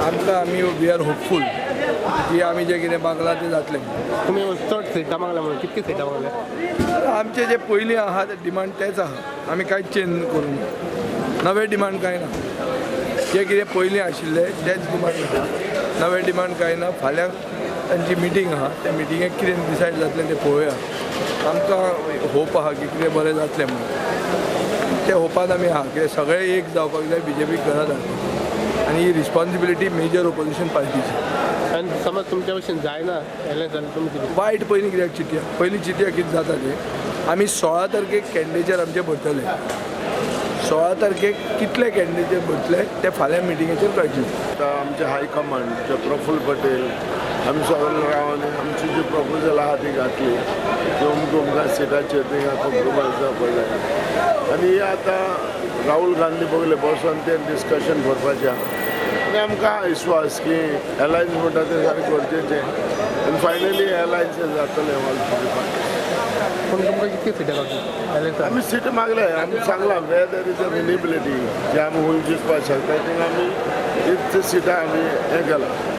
आमकां आमी we are hopeful की आमी जें कितें मागलां तें जातलें. तुमी चड सिटां मागल्या म्हणून, कितकी सिटां मागल्या? आमचे जे पयलीं आहा ते डिमांड तेच आहा, आमी कांयच चेंज करूंक ना, नवे डिमांड कांय ना. जे कितें पयलीं आशिल्ले तेच डिमांड आहा, नवे डिमांड कांय ना. फाल्यां तांची मिटींग आहा, त्या मिटिंगेक कितें डिसायड जातलें तें पळोवया. आमकां होप आहा की कितें बरें जातलें म्हणून, त्या होपान आमी आहा कित्याक सगळे एक जावपाक जाय, बीजेपीक घरा धाडपाक, आनी ही रिस्पॉन्सिबिलिटी मेजर ओपोजिशन पार्टीची. आनी समज तुमच्या भशेन जायना एलायन्स जाल्यार तुमी कितें? वायट पयलीं कित्याक चिंतया, पयलीं चिंतया कितें जाता तें. आमी 16 तारखेक कॅन्डिडेचर आमचे भरतले, 16 तारखेक कितले कॅन्डिडेचर भरतले ते फाल्यां मिटिंगेचेर कळटलें. आतां आमचे हायकमांड जे प्रफुल्ल पटेल, आमी सगळे रावन आमची जी प्रपोजल आहा ती घातली की अमकां अमकां सिटाचेर थिंगा कॉम्प्रोमायज जावपाक जाय. आनी हे आतां राहुल गांधी बगले बसोन ते डिस्कशन करपाचें आहा आनी आमकां विश्वास की एलायन्स म्हणटा तें सारकें गरजेचें आनी फायनली एलायन्स हें जातलें ऑल थ्री पार्टीज. पूण तुमकां कितकी सिटां गावतली एलायन्स? आमी सीट मागले, आमी सांगलां where there is a winnability, जे आमी खंय जिखपाक शकता थिंगा आमी तीच सिटां आमी हें केलां.